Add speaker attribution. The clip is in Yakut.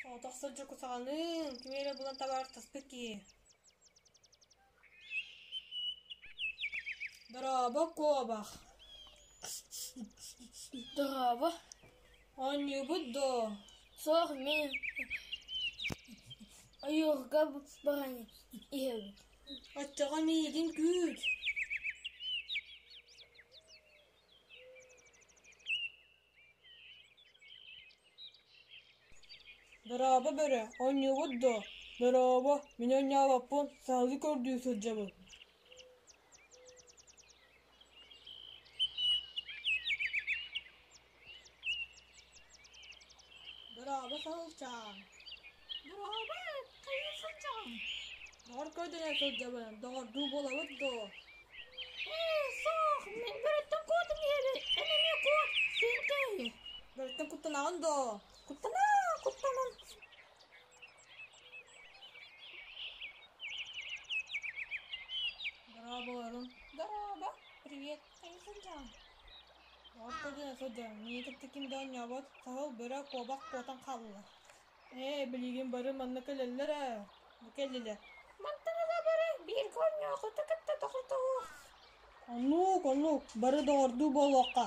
Speaker 1: Соҕотох сылдьар кусаҕаныын, кими эрэ булан табаарыстаспыт киһи. Дорообо, куобах.
Speaker 2: Дорообо.
Speaker 1: Оонньуубут дуо?
Speaker 2: Суох, мин ойуурга баран иһэбин.
Speaker 1: Оччоҕо миигин күүт. Дорообо бөрө, оонньуубут дуо? Дорообо, мин оонньообоппун, саһылы көрдүү сылдьабын. Дорообо саһылчаан.
Speaker 3: Дорообо, хайыы сылдьаҕын?
Speaker 1: Доҕор көрдөнө сылдьабын, доҕордуу буолабыт дуо?
Speaker 3: Ээ, суох, мин бөрөттөн куотан иһэбин, эн эмиэ куот, син кэһи.
Speaker 1: Бөрөттөн куттанаҕын дуо?
Speaker 3: Куттанаа, куттанан.
Speaker 1: Дорооболорум.
Speaker 3: Дорообо, привет, хайыы сылдьаҕын?
Speaker 1: Доҕор көрдөнө сылдьабын, миигин кытта ким да оонньообот, саһыл, бөрө, куобах куотан хааллылар. Ээ, билигин бары манна кэлэллэр ээ. Бу кэллилэр.
Speaker 3: Мантан ыла бары бииргэ оонньооххуту кытта доҕордоһуох.
Speaker 1: Оннук, оннук, бары доҕордуу буолуохха.